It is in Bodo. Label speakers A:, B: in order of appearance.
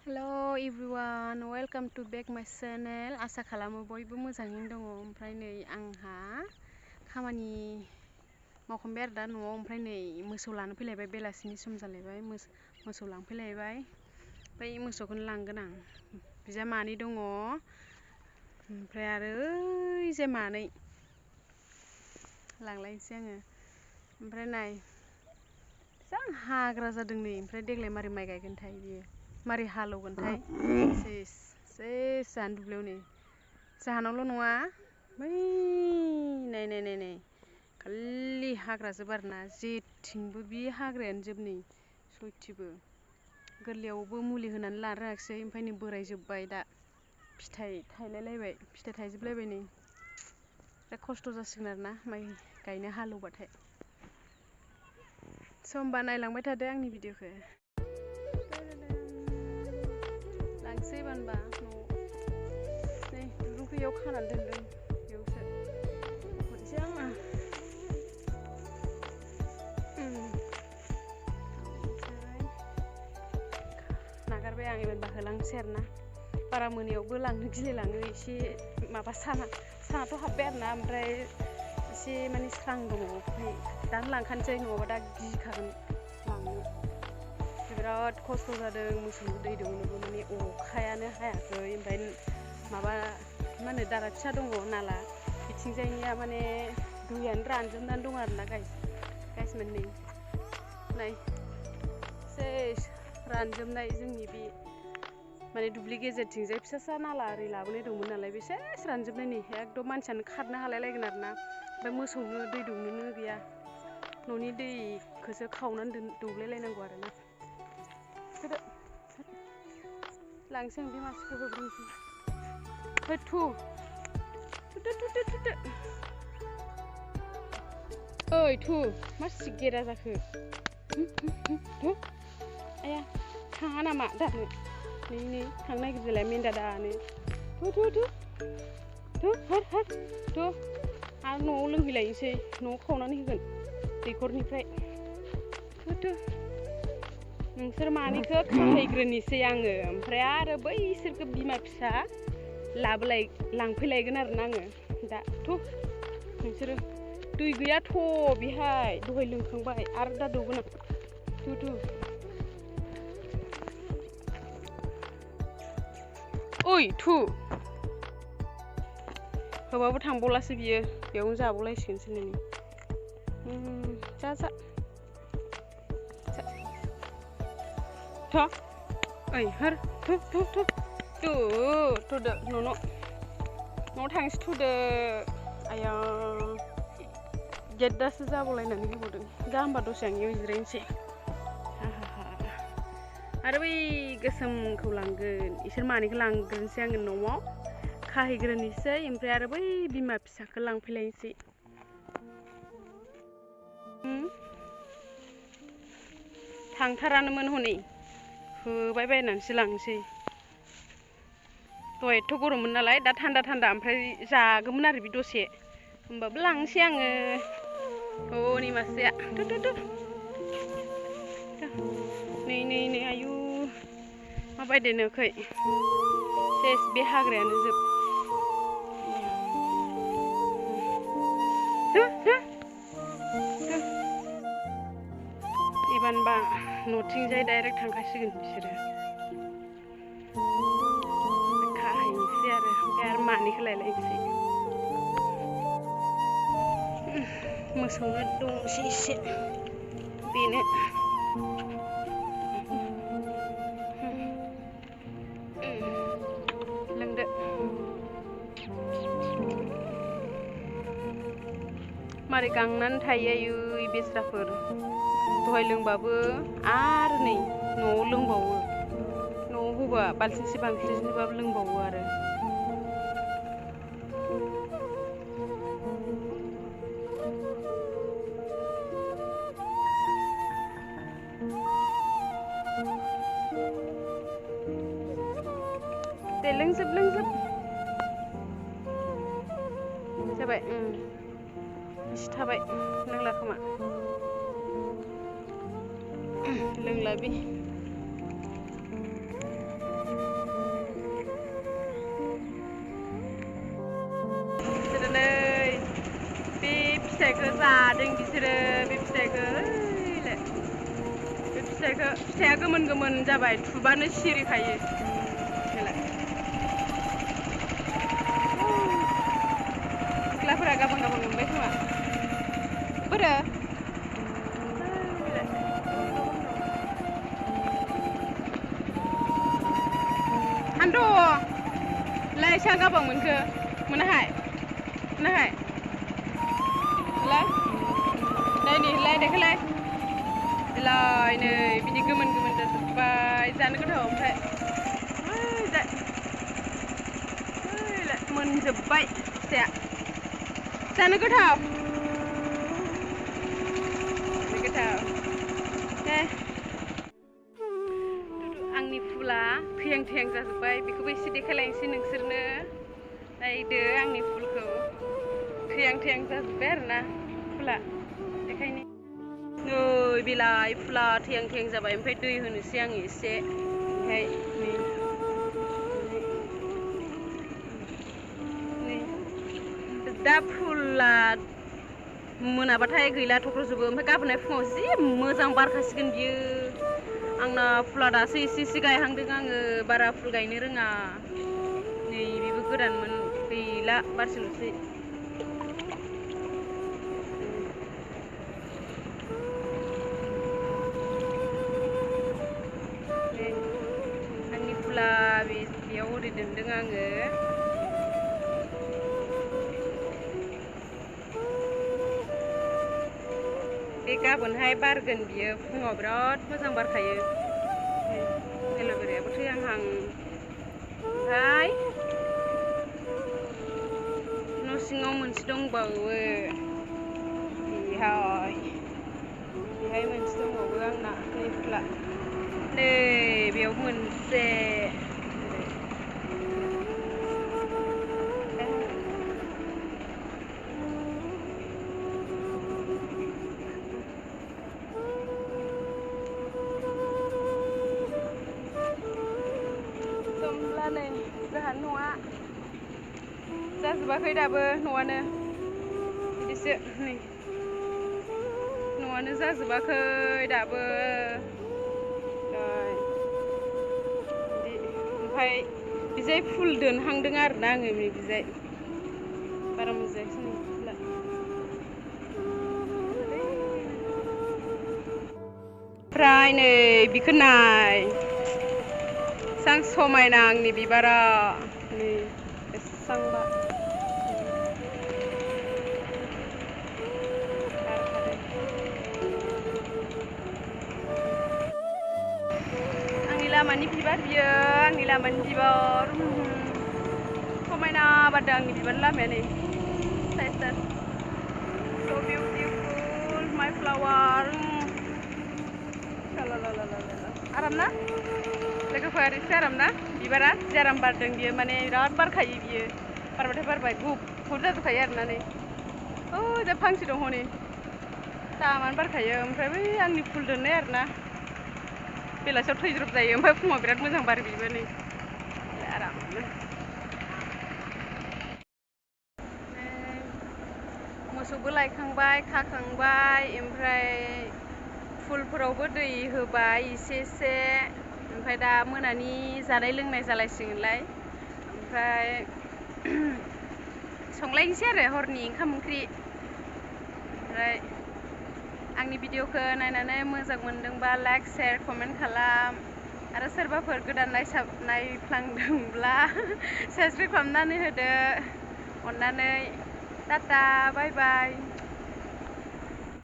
A: Hello everyone, welcome to back my channel. आसा खालामो बयबो मोजाङैनो दङ। ओमफ्राय नै आंहा खामानि मावखांबाय आरो दा न'आव। ओमफ्राय नै मोसौ लानो फैलायबाय, बेलासिनि सम जालायबाय, मोसौ लांफैलायबाय। ओमफ्राय मोसौखौनो लांगोन आं। बिजा मानै दङ, ओमफ्राय आरो ओइजे मानै लांलायनोसै आङो। ओमफ्राय नाय जा हाग्रा जादों नै। ओमफ्राय देग्लाय मारै माइ गायगोनथाय बियो, मारै हालौगोनथाय। सेस जानो दुब्लियाव नै जाहानावल' नङा, बै नाय खालि हाग्राजोब आरोना, जेथिंबो बे हाग्रायानो जोब नै सयथिबो। गोरलैयावबो मुलि होनानै लानो रोङाखिसै, ओमफ्राय नै बोरायजोब्बाय दा, फिथाइ थायलायलायबाय, फिथाइ थाइजोबलायबाय नै। बिराद खस्थ' जासिगोन आरोना माइ गायनो हालौबाथाय। होमबा नायलांबाय थादो आंनि भिडिअखौ। लांसै होनबा न'आव नै दुरुंखौ इयाव खानानै दोनदों, बेयावसो हरनोसै आङो। नागारबाय आं एबारबा होलांसै आरोना। बारा मोनायावबो लांनो गिलायलाङो, एसे माबा सानाथ' हाबबाय आरोना, ओमफ्राय एसे माने स्रां दङ। ओमफ्राय दानो लांखानोसै, नङाबा दा गिखागोन लांनो। बिराद खस्थ' जादों मोसौनो दै दौनोबो, माने अखायानो हायाखै। ओमफ्राय माबा मा होनो दारा फिसा दङ नाला, बिथिंजायनिया माने दैयानो रानजोबनानै दं आरोना गाइस मोननै नाय सेस रानजोबनाय। जोंनि बे माने दुब्लि गेजेरथिंजाय फिसा नाला ओरै लाबोनाय दंमोन नालाय, बे सेस रानजोबनाय नै। एकदम मानसियानो खारनो हालायलायगोन आरोना। ओमफ्राय मोसौनो दै दौनोनो गैया, न'नि दैखौसो खावनानै दौलायलायनांगौ आरोना। थुदो लांसै आं, बे मासेखौ होग्रोनोसै। है थुदो ओइ मा सिगेरा जाखो। आया थाङा नामा दानो? नै थांनो नागिरदोलाय मेन्दा दानो। हर आरो न'आव लोंहैलायनोसै, न'आव खावनानै होगोन दैखरनिफ्राय। नोंसोर मानैखौ खाहैग्रोनोसै आङो, ओमफ्राय आरो बैसोरखौ बिमा फिसा लांफैलायगोन आरोना आङो दा। नोंसोरो दै गैयाथ' बेहाय, दहाय लोंखांबाय आरो दा दौगोन आं। ओइ होबाबो थांबावलासो बियो, बेयावनो जाबावलायसिगोनसो नै। जा ओइ हर थुदो न'आव थांसै थुदो। आया गेद्दासो जाबावलायनानै होबावदों। जा होमबा दसे आं इयाव जिरायनोसै। आरो बै गोसोमखौ लांगोन, इसोर मानैखौ लांग्रोनोसै आङो न'आव खाहैग्रोनोसै, ओमफ्राय आरो बै बिमा फिसाखौ लांफैलायनोसै। थांथारानोमोन हनै, होबाय बायनानैसो लांसै। दहाय एथ' गरममोन नालाय, दा थान्दा ओमफ्राय जागौमोन आरो बे दसे, होमबाबो लांसै आङो। हनै मासेया नै आयु माबायदि नोखै, सेस बे हाग्रायानो जोब। एबारबा न'थिंजाय डाइरेक्ट थांखासिगोन बिसोरो। खाहैनोसै आरो, ओमफ्राय आरो मानैखौ लायलायनोसै। मोसौनो दौनोसै एसे, बेनो लोंदो। मारै गांनानै थायो आयु बेस्राफोर। दहाय लोंबाबो आरो नै न'आव लोंबावो, न'आव होबा बाल्थिंसेबाबो लोंबावो आरो। दे लोंजोब जाबाय। एसे थाबाय, लोंला खोमा। लोंला बे। जादों बिसोरो बे फिथाइखौ बे फिथाइया गोमोन गोमोन जाबाय थुबानो सिरिखायो सिख्लाफोरा गाबोन मोनबाय खोमा बोरो हान्द' लाय सा गाबां मोनखो मोनाहाय लाय लाय देखोलाय लाय नै बिदि गोमोन गोमोन जाजोब्बाय जानो गोथाव ओमफ्राय मोनजोब्बाय फिथाइया जानो गोथाव आंनि फुला थैहां थैहां जाजोब्बाय बेखौबो एसे देखायलायनोसै नोंसोरनो नायदो आंनि फुलखौ थैहां थैहां जाजोब्बाय आरोना फुला बेखायनो नै बिलाइ फुला थैहां थैहां जाबाय ओमफ्राय दै होनोसै आं एसे ओमफ्राय नै दा फुला मोनाबाथाय गैला थख्र'जोबो ओमफ्राय गाबोनहाय फुङाव जि मोजां बारखासिगोन बियो आंना फुला दासो एसे गायहांदों आङो बारा फुल गायनो रोङा नै बेबो गोदानमोन गैला बारसेल'सै आंनि फुला बेयाव ओरै दोनदों आङो बे गाबोनहाय बारगोन बियो फुङाव बिराद मोजां बारखायो एल'भेरायाबो थैहांहां ओमफ्राय न' सिङाव मोनसे दंबावो बेहाय मोनसे दंबावो आंना नै फुला नै बेयाव मोनसे नै जोंहा न'आ जाजोबाखै दाबो न'आनो बिदिसो नै न'आनो जाजोबाखै दाबो बिदि ओमफ्राय बिजाय फुल दोनहांदों आरोना आङो नै बिजाय बारा मोजां जायाखै नै फुला ओमफ्राय नै बिखौ नाय बेसेबां समायना आंनि बिबारा नै बेसेबांबा आंनि लामानि बिबार बियो आंनि लामानि बिबार समायना बारदों आंनि बिबार लामाया नै size so beautiful my flower आराम ना लोगोफोर एसे आराम ना बिबारा जि आराम बारदों बियो माने बिराद बारखायो बियो बारबाथाय बारबाय गुफुर जाजोबखायो आरोना नै दा फांसे दङ नै दामानो बारखायो ओमफ्राय बै आंनि फुल दोननाय आरोना बेलासियाव थैज्रब जायो ओमफ्राय फुङाव बिराद मोजां बारो बेबो नै आरामनो मोसौबो लायखांबाय खाखांबाय ओमफ्राय फुलफोरावबो दै होबाय एसे ओमफ्राय दा मोनानि जानाय लोंनाय जालायसिगोनलाय ओमफ्राय संलायनोसै आरो हरनि ओंखाम ओंख्रि ओमफ्राय आंनि भिडिअखौ नायनानै मोजां मोनदोंबा लाइक शेयार कमेन्ट खालाम आरो सोरबाफोर गोदान नायफ्लांदोंब्ला साबसक्राइब खालामनानै होदो अननानै टाटा बाय बाय